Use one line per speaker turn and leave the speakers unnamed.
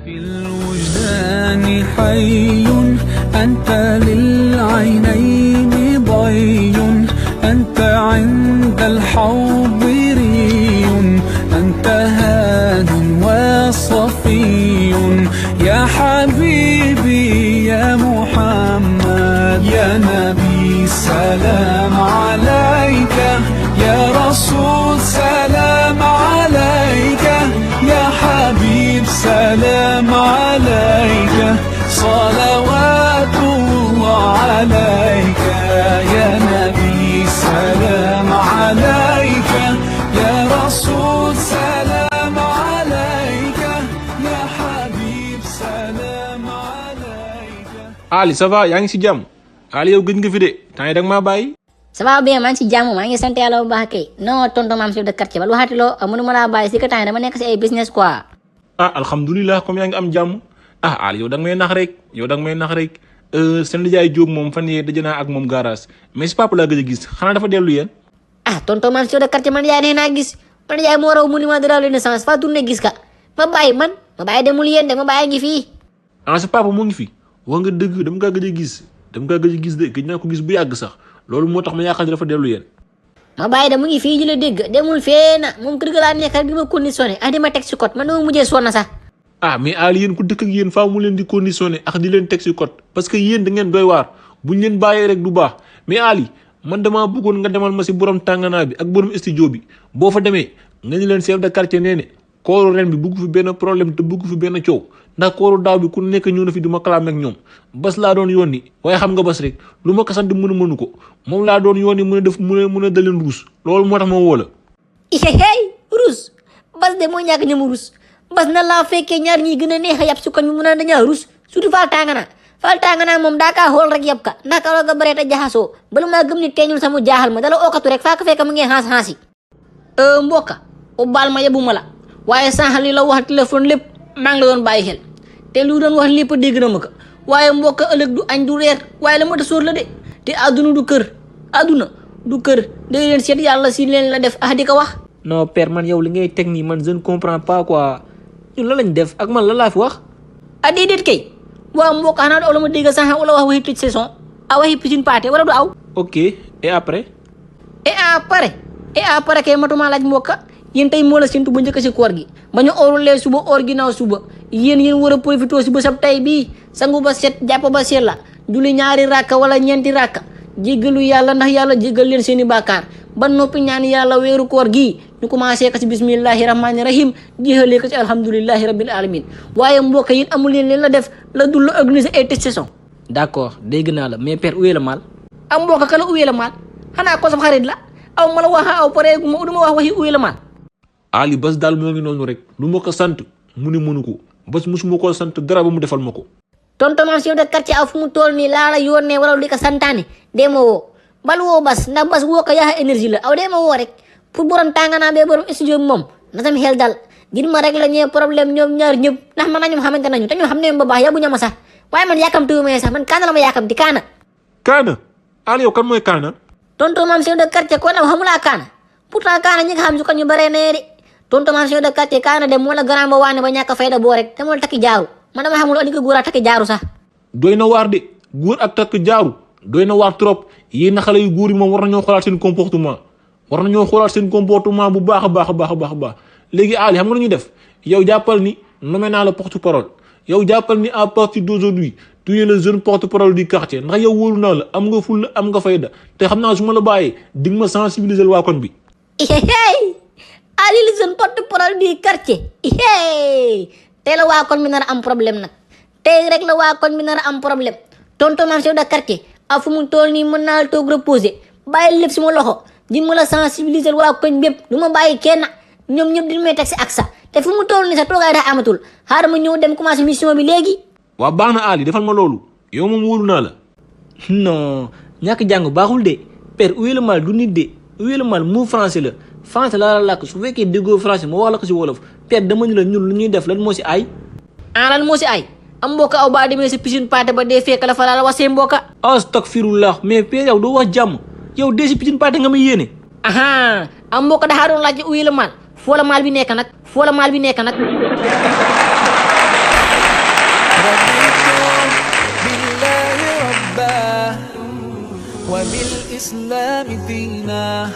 في الوجدان حي أنت للعينين ضي أنت عند الحوض ري أنت هاد وصفي يا حبيبي يا محمد يا نبي سلام عليك يا رسول سلام عليك يا حبيب سلام عليك صلوات الله عليك يا نبي سلام عليك يا رسول سلام عليك يا حبيب سلام عليك.
Ali ça va yaa ngi si jàmm Ali yow gëj nga fi de temps yi da nga maa bàyyi.
Ça va bien maa ngi si jàmm maa ngi sant yàlla bu baax kay non tonton maam chef de quartier ba lu waxatiloo mënuma laa bàyyi si que temps yi dama nekk si ay business quoi.
Ah alhamdulilah comme yaa ngi am jàmm Ali yow da nga may nax rek seen lijaay Jóob moom fan yee daje naa ak moom garage mais si papa laa gëj a gis xanaa dafa dellu yéen.
Tonton maam chef de quartier man yaay nee naa gis man yaay moo raw monument de la Renaissance fa tourné gis ka ma bàyyi demul yéen de ma bàyyi ngi fii.
Sa papa mu ngi fi wax nga dëgg dama kaa gëj a gis de gëj naa ko gis bu yàgg sax loolu moo tax ma yaakaar ne dafa dellu yéen.
ma bàyyi de mu ngi fii ji la dégg demul fee na moom kër ga laa nekk rek di ma conditionné di ma teg si code man dama mujjee sonn sax.
Mais Ali yéen ku dëkk ak yéen faaw mu leen di conditionné ak di leen teg si code parce que yéen da ngeen doy waar buñ leen bàyyee rek du baax mais Ali man damaa bëggoon nga demal ma si borom tànganaa bi ak borom studio bi boo fa demee nga ni leen chef de quartier nee ne kooru ren bi bugg fi benn problème te bugg fi benn coow ndax kooru daaw bi ku nekk ñëw na fi di ma kalaam ak ñoom bas laa doon yónni waaye xam nga bas rek lu ma ko sant mënu ko moom laa doon yónni mën a daleen ruus loolu moo tax ma woo la.
ruus bas de moo ñàkk ñamu ruus bas na laa fekkee ñaar ñi gën a neex a yàpp su ko ñu mun a dañaa ruus surtout Fall Tangana moom daa kaa xool rek yàpp ka ndax ka roog a bare te jaxasoo bala maa gëm ni teeñul sama jaaxal ma dala ookatu rek faa ko fekk mu ngi xaas yi mbokka o baal ma yebu ma la waaye sànq li la wax téléphone lépp maa ngi la doon bàyyi xel te lu doon wax lépp dégg na ma ko waaye mbokka ëllëg du añ du reer waaye la ma ta sóor la de te àdduna du kër day leen seet yàlla si leen la def di ko wax.
Non père man yow li ngay teg nii man je ne comprends pas quoi ñun la lañ def ak man la laa fi wax.
Déedéet kay waaw mbokk xanaa doo la ma dégg sànq wala wax waxi tëj saison waxi piscine pâté wala du aw.
Ok et après.
et après kay matuma laaj mbokka yéen tey moo la séntu ba njëkk si koor gi ba ñu orulee suba or ginnaaw suba yéen war a profité si ba sab tey bii sangu ba set jàpp ba set la julli ñaari rakka wala ñeenti rakka jéggalu yàlla ndax yàlla jéggal leen seeni bàkkaar ba noppi ñaan yàlla weeru koor gii ñu commencé ko si bismillahi rahmani rahim jeexalee ko si alhamdulillahi rabbil alamin waaye mbokk yéen amul leen la def la dul la organiser ay test saison.
D'accord dégg naa la mais père où est le mal.
am mbokk ka la où est le mal xanaa ko sam xarit la aw ma la wax aw pare gu ma duma wax waxi où est le mal.
Ali bas daal moo ngi noonu rek lu ma ko sant mu ne mënu ko bas musuma koo sant dara ba mu defal ma ko.
tonton maam chef de quartier aw fu mu toll nii laa la yónnee wala li ko santaane dee ma woo bal woo bas ndax bas woo ko yaa énergie la aw dee ma woo rek pour borom Tangana bee borom studio moom na sam xel dal ngir ma rek la ñee problème ñoom ñaar ñëpp ndax man nañu xamante nañu te ñu xam ne ba baax yabu ñama sax waaye man yàkkamtiwuma sax man kaana la ma yàkkamti kaana
Ali yow kan mooy kaana.
tonton maam chef de quartier ko na xamulaa kaana pourtant kaana ñi nga xam su ko ñu bare nee de tonton maam chef de quartier kaana de moo la grand ba waane ba ñàkk fayda boo rek te moo la takki jaaru man dama xamul ni ko góor ak takki jaaru sax.
doy na waar de góor ak takk jaaru doy na waar trop yéen xale yu góor yi moom war nañoo xoolaat seen comportement bu baax a baax léegi Ali xam nga lu ñuy def yow jàppal ni nommé naa la porte-parole yow jàppal ni à partir d'aujourd'hui tu es le jeune porte-parole du quartier ndax yow wóolu naa la am nga fulla am nga fayda te xam naa su ma la bàyyee dig ma sensibiliser waa koñ bi.
Ali le jeune porte-parole du quartier tey la waa koñ bi nar a am problème nag tey rek la waa koñ bi nar a am problème tonton maam chef de quartier a fu mu toll nii mën naa la toog reposer bàyyi lépp suma loxo di ma la sensibiliser waa koñ bépp du ma bàyyi kenn ñoom ñëpp di may teg si ak sa te fu mu toll nii sa toogaay daa amatul xaaral ma ñëw dem commencé mission bi léegi.
waa baax na Ali defal ma loolu yow moom wóolu naa la.
Non ñàkk jàng baaxul de père où est le mal du nit de où est le mal mot français la français laa la làkk su fekkee déggoo français moo wax la ko si wolof père dama ñu la ñun lu ñuy def lan moo si ay.
lan moo si ay am mbokka aw baa demee si piscine pâté ba dee fekk la fa laa la wasee mbokka.
Astaghfirullah mais père yow doo wax jàmm yow dee si piscine pâté nga may yéene.
am mbokka daxaa doon laaj où est le mal foo la mal bi nekk nag
وبالإسلام دينا